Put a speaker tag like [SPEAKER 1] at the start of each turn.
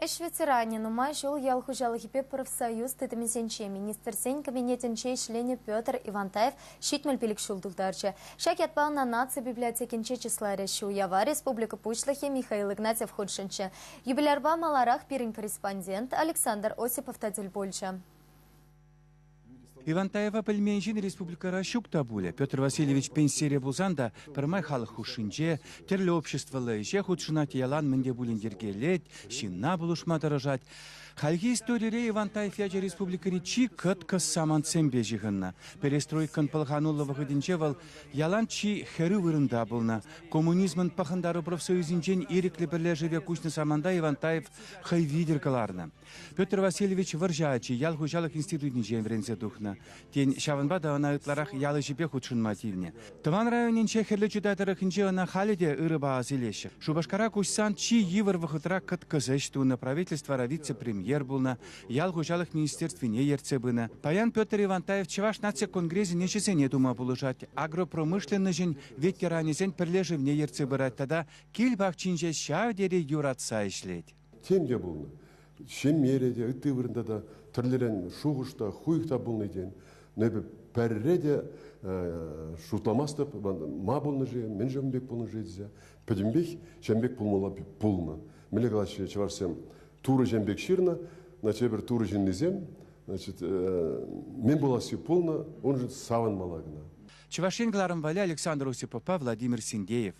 [SPEAKER 1] Ӗҫ ветеранӗ нумай ҫул ял хуҫалӑхӗпе профсоюз тытӑмӗсенче Министрсен Кабинетӗнче ӗҫленӗ Петр Ивантаев 75 ҫул тултарчӗ. Ҫак ятпа ӑна Наци библиотекинче чысларӗҫ. Уява республика Пуҫлӑхӗ Михаил Игнатьев хутшӑнчӗ. Юбилярпа маларах пирӗн корреспондент Александр Осипов та тӗл пулчӗ.
[SPEAKER 2] Ивантаева пӗлмен ҫын республикӑра ҫук та пулӗ. Петр Васильевич пенсире пулсан та пӗрмай халӑх хушшинче тӗрлӗ обществӑллӑ ӗҫе хутшӑнать, ялан мӗн те пулин йӗркелет, ҫынна пулӑшма тӑрӑшать. Хальхи историре Ивантаев ячӗ республикӑри чи кӑткӑс самантсемпе ҫыхӑннӑ. Перестройкӑн пӑлхануллӑ вӑхӑтӗнче вӑл ялан чи хӗрӳ вырӑнта пулнӑ. Коммунизмӑн пӑхӑнтару профсоюзӗнчен ирӗклӗ пӗрлешӗве куҫнӑ саманта Ивантаев хӑй витӗр кӑларнӑ. Петр Васильевич вӑрҫӑ ачи, ял хуҫалӑх институтӗнчен вӗренсе тухнӑ. Тен, ҫавӑнпа та ӑна ытларах ял ӗҫӗпе хутшӑнма тивнӗ. Тӑван районӗнче Хӗрлӗ Чутай тӑрӑхӗнче ӑна халӗ те ырӑпа ас илеҫҫӗ. Шупашкара куҫсан чи йывӑр вӑхӑтра кӑткӑс ӗҫ тунӑ, правительствӑра вице-премьер пулнӑ, ял хуҫалӑх министерствине ертсе пынӑ. Паян Петр Ивантаев Чӑваш наци конгресӗн ӗҫӗсене тума пулӑшать, агропромышленноҫӗн ветеранӗсен пӗрлешӗвне ертсе пырать тата кил пахчинче ҫав тери юратса ӗҫлет.
[SPEAKER 3] Тем те пулнӑ. Ҫемьере те, ытти вырӑнта та тӗрлӗрен шухӑш та, хуйӑх та пулнӑ тен. Но эпӗ пӗрре те шутламастӑп, ма пулнӑ-ши, мӗншӗн ун пек пулнӑ-ши тесе. Пӗтӗмпех ҫавӑн пек пулмалла пулнӑ. Мӗнле калаҫҫӗ чӑвашсем, Турӑ ҫын пек ҫырнӑ, значит, эпир Турӑ ҫыннисем, значит, мӗн пуласси пулнӑ, уншӑн савӑнмалла кӑна.
[SPEAKER 2] Чӑваш Ен кӑларӑм валли Александр Осиповпа Владимир Синдеев.